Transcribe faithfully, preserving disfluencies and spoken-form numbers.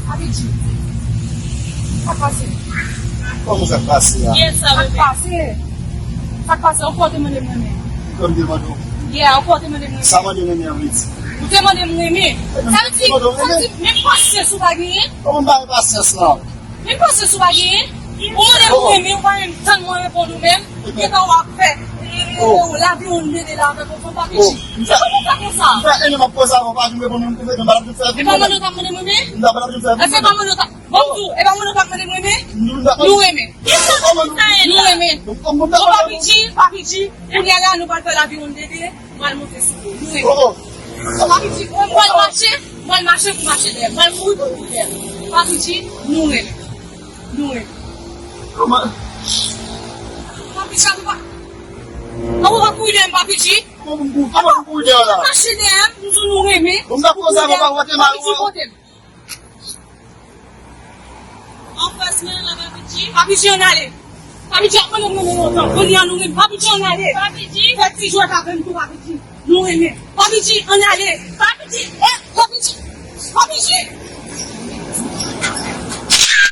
Papi G, sa k pase? Kòman sa k pase a? Sa k pase? Sa k pase? Ou kwè w te mande m renmen? Kòm te mande w. Yeah, ou kwè w te mande m renmen? Sa mande renmen an vle di? Ou te mande m renmen. Sa vle di, sa vle di, menm pasyans ou pa genyen? Kòman m pa gen pasyans la? Menm pasyans ou pa genyen? Ou mande m renmen, ou pa menm tann mwen reponn ou menm. Gentan w ap fè lavi yon dede la avèk yon fanm, Papi G. Kòman w fè konsa? M fè enyen m ap koze avè w, pa vin reponn mwen, m pa t ap vin fè. E pa mande w t ap mande m renmen? M pa t ap vin fè. Èske e pa mande w t ap, bon, m di w, e pa mande w t ap mande m renmen? Nou renmen. Nou renmen. Bon, Papi G, Papi G, kounye a la, nou pral fè lavi yon dede, m pral monte sou ou. Nou renmen. Papi G, m pral mache, m pral mache pou mache dèyè, m pral kouri pou kouri dèyè. Papi G, nou renmen. Nou renmen. Kòman? Papi G, ou pa, ou pa kouri dèyè m, Papi G. Kòman pou m kouri dèyè w la? Mache dèyè m, m di w nou renmen. Bon, m t ap koze avè w, pa w te mal. Papi G, kote m? Anfas mwen la, Papi G. Papi G, ann ale. Papi G ap mande m renmen lontan. Kounye a nou renmen. Papi G, ann ale. Papi G. Fè ti jwèt avè m tou, Papi G. Nou renmen. Papi G, ann ale. Papi G, eh, Papi G. Papi G.